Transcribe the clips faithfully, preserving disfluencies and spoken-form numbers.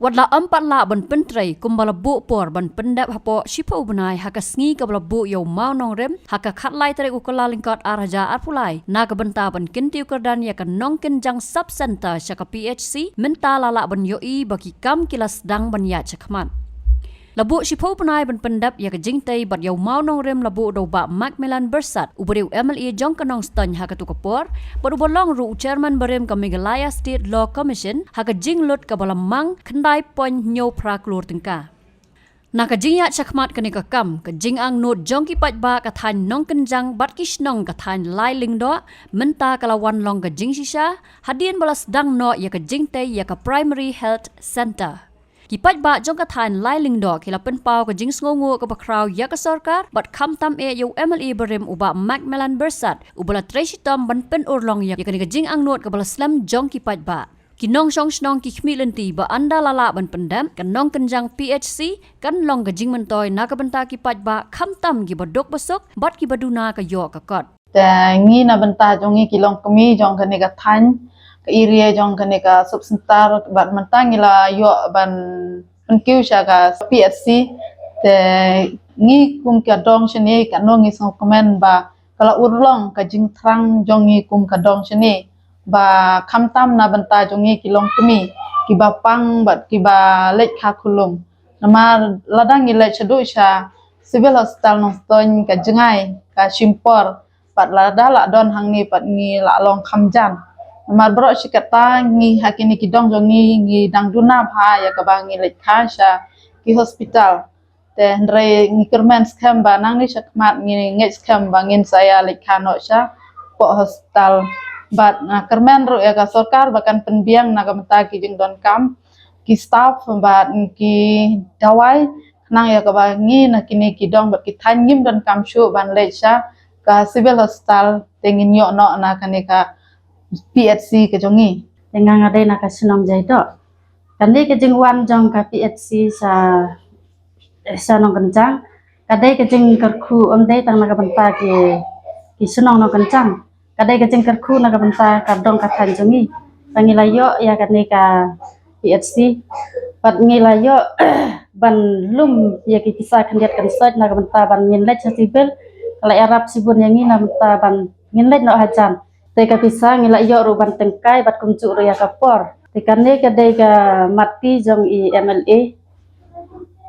Wat la ym pat lah ban pyntrei kumba la buh por ban pyndep hapoh shiphew bnai ha ka sngi kaba la buh ïa u mawnongrim ha ka khatlai tarik u Kyllalyngkot ar hajar arphew lai na ka bynta ban kyntiew kyrdan ïa ka nongkynjang sub center sha ka P H C, mynta la lah ban ïohi ba ki kam ki la sdang ban ïaid shakhmat. La buh shiphew bnai ban pyndep ïa ka jingtei bad ïa u mawnongrim la buh da u Bah Macmillan Byrsat, u briew M L A jong ka Nongstoiñ ha katu ka por, bad uba long ruh u chairman barim ka Meghalaya State Law Commission ha ka jinglut kaba la mang khyndai point hynñiew phra klur tyngka. Na ka jingïaid shakhmat kane ka kam, ka jingangnud jong ki paidbah ka thaiñ Nongkynjang bad ki shnong ka thaiñ Lailingdoh, mynta ka la wan long ka jingshisha hadien ba la sdang noh ïa ka jingtei ïa ka Primary Health Center. Ki paidbah jong ka thaiñ Lailingdoh ki la pynpaw ka jingsngewnguh kaba khraw ïa ka sorkar bad khamtam eh ïa u M L A barim u Bah Macmillan Byrsat, uba la trei shitom ban pynurlong ïa kane ka jingangnud kaba la slem jong ki paidbah. Ki nongshong shnong ki khmih lynti ba ynda la lah ban pyndep, ka Nongkynjang P H C kan long ka jingmyntoi na ka bynta ki paidbah, khamtam kiba duk ba suk bad kiba duna ka ïoh ka kot. Te ngi na bynta jong ngi ki longkmie jong kane ka thaiñ, ka area jong kane ka sub center, bad mynta ngi la ïoh ban pynkiew sha ka P H C. Te ngi kum ka dong shane, kano ngi sngewkmen ba ka la urlong ka jingthrang jong ngi kum ka dong shane, ba khamtam na bynta jong ngi ki longkmie kiba pang bad kiba leit kha khulum. Namar lada ngi leit shaduh sha Civil Hospital Nongstoiñ ka jngai, ka shim por, bad lada la don hangne pat ngi la long kham jan. Namar baroh shi katta ngi ha kine ki dong jong ngi, ngi dang duna bha ïa kaba ngi leit kha sha ki hospital. Te hynrei ngi kyrmen skhem ba nangne shakhmat ngi ngeit skhem ba ngin sa ïa leit kha noh sha poh hospital. Bad nga kyrmen ruh ïa ka sorkar ba kan pynbiang na ka bynta ki jingdonkam ki staff bad ki dawai, khnang ïa kaba ngi na kine ki dong bad ki thaiñ ngim donkam shuh ban leit sha ka Civil Hospital, te ngin ïoh noh na kane ka P H C ka jong ngi. Te nga nga dei na ka shnong Jaidoh. Kane ka jingwan jong ka P H C sha, sha Nongkynjang ka dei ka jingkyrkhu, ym dei tang na ka bynta ki, ki shnong Nongkynjang. Ka dei ka jingkyrkhu na ka bynta ka dong ka thaiñ jong ngi. Ba ngi la ïoh ïa kane ka P H C, bad ngi la ïoh ban lum ïa ki pisa khyndiat khynsoit na ka bynta ban ngin leit sha Civil. Ka la ïarap shibun ïa ngi na ka bynta ban ngin leit noh hajan. Te ka pisa ngi la ïoh ruh ban tyngkai bad kumjuh ruh ïa ka por. Te kane ka dei ka mati jong i M L A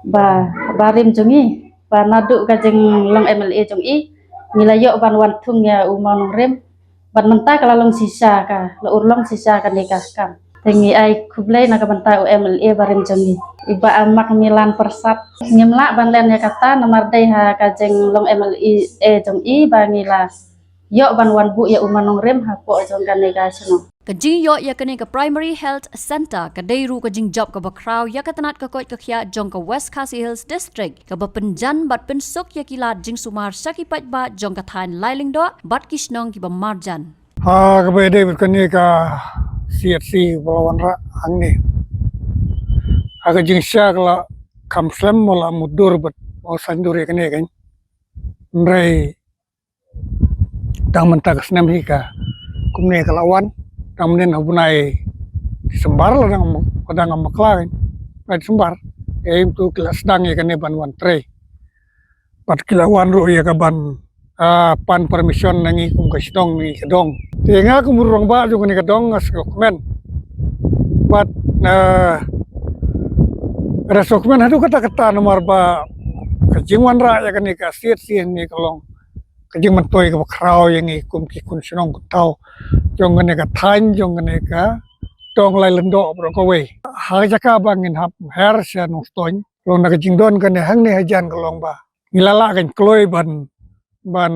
ba, barim jong i, ba naduh ka jinglong M L A jong i, ngi la ïoh ban wan thung ïa u mawnongrim. Bad mynta ka la long shisha, ka la urlong shisha kane ka kam. Te ngi ai khublei na ka bynta u M L A barim jong i, i Bah Macmillan Byrsat. Ngim lah ban len ïa kata namar dei ha ka jinglong M L A jong i ba ngi la ïoh ban wan buh ïa u mawnongrim hapoh jong kane ka shnong. Ka jingïoh ïa kane ka Primary Health Center ka dei ruh ka jingjop kaba khraw ïa ka tnat ka koit ka khiah jong ka West Khasi Hills District, kaba pynjan bad pynsuk ïa ki lad jingsumar sha ki paidbah jong ka thaiñ Lailingdoh bad ki shnong kiba marjan. Ha kaba ïadei bad kane ka C H C ba la wanrah hangne, ha ka jingshisha ka la kham slem, ba la mutdur bad ba la saiñdur ïa kane kan. Hynrei tang mynta ka snem hi ka kumne ka la wan, tang mynnin ha u bnai December la dang, la dang bakla kan, bnai December. Ïa, kumto ki la sdang ïa kane ban wan trei. Bad ki la wan ruh ïa ka ban, ah, pan permission na ngi kum ka shnong, na ngi ka dong. Te nga kum u rangbah jong kane ka dong nga sngewkmen. Bad, ah, nga sngewkmen haduh katta katta namar ba ka jingwanrah ïa kane ka C H C hangne ka long ka jingmyntoi kaba khraw ïa ngi kum ki khun shnong khun thaw jong kane ka thaiñ, jong kane ka dong Lailyndoh baroh kawei. Ha ka jaka ba ngin hap her sha Nongstoiñ, long na ka jingdon kane hangne hajan ka long ba ngi la lah kan kloi ban, ban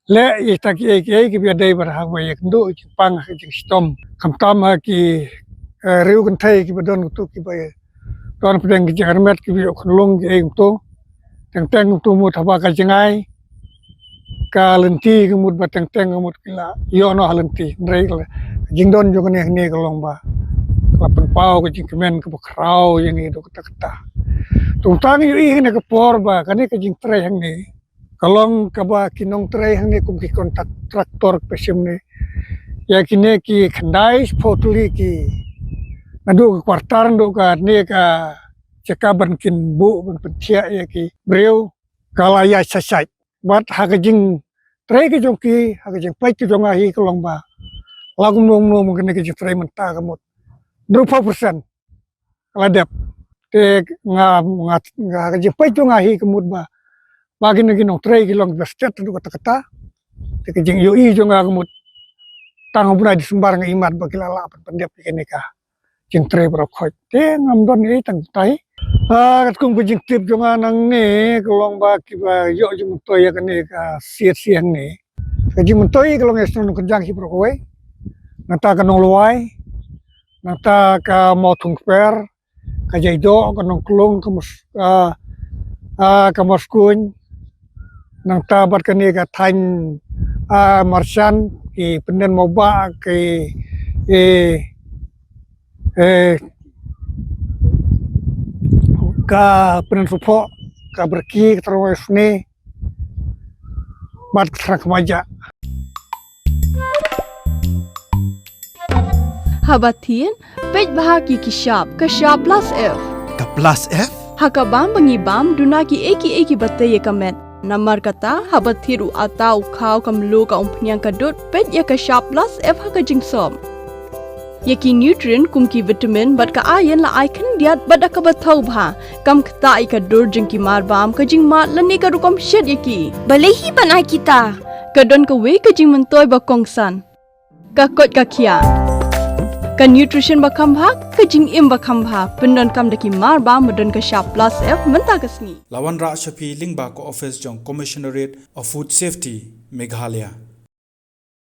leh ïa kita kiei kiei kiba ïadei bad ha kaba ïakynduh ïa ki jingpang ha ki jingshitom. Khamtam ha ki, eh, riew kynthei kiba don kumto, kiba don pdeng ki jingkyrmet, kiba ïoh khunlung kiei kumto. Teng teng kumto mut haba ka jngai, ka lynti ka mut, ba teng teng ka mut ki la ïoh noh ha lynti. Hynrei ka la, ka jingdon jong kane hangne ka long ba ka la pynpaw ka jingkmen kaba khraw ïa ngi haduh katta katta. Te kumta ngi ïohi ha kane ka por ba kane ka jingtrei hangne ka long kaba ki nongtrei hangne kum ki contractor kiba shim ne, ïa kine ki khyndai spah tylli ki Naduh ka quarter, naduh kane ka jaka ban kin buh ban pynthiah ïa ki briew, ka la ïaid sait sait. Bad ha ka jingtrei ka jong ki, ha ka jingpeit ka jong nga hi ka long ba la kumno kumno ma kane ka jingtrei mynta ka mut hynriewphew percent ka la dep. Te nga, nga, nga ha ka jingpeit jong nga hi ka mut ba, ba kine ki nongtrei ki long ba stet haduh katta katta. Te ka jingïohi jong nga ka mut tang u bnai December nga ïohi ba ki la lah ban pyndep ïa kane ka jingtrei baroh khoit. Te ngam don ei tang tai. Ah, katkum ka jingtip jong nga nangne ka long ba kiba ïoh jingmyntoi ïa kane ka C H C hangne. Ka jingmyntoi ka long ïa ki nongkynjang hi baroh kawei. Nangta ka Nonglwai, nangta ka Mawthungkper, ka Jaidoh, ka Nongklung, ka Mus-, ah, ah, ka Mawskun, nangta bad kane ka thaiñ, ah, Marjan, ki Pyndem Mawbah, ki, eh, eh, ka Pyndem Sohphoh, ka Byrki, ka Tyrwa Sne, bad ka Thrang Kmajak. Haba thied, peit bha ki ki shap, ka shap plus F. Ka plus F? Ha ka bam ba ngi bam, duna ki ei ki ei kiba tei ïa ka met. Namar kata, haba thied u atta, u khaw, ka mluh, ka umphniang, ka dud, peit ïa ka shap plus F ha ka jingsop. Ïa ki nutrient kum ki vitamin bad ka iron la ai khyndiat bad da kaba thaw bha. Kam ktah ïa ka dur jong ki marbam, ka jingmad lane ka rukom shet ïa ki. Balei hi ban ai kita? Ka don kawei ka jingmyntoi ba kongsan. Ka koit ka khiah. Ka nutrition ba kham bha, ka jingim ba kham bha. Pyndonkam da ki marbam ba don ka shap plus F mynta ka sngi. La wanrah sha phi lyngba ka office jong Commissionerate of Food Safety, Meghalaya.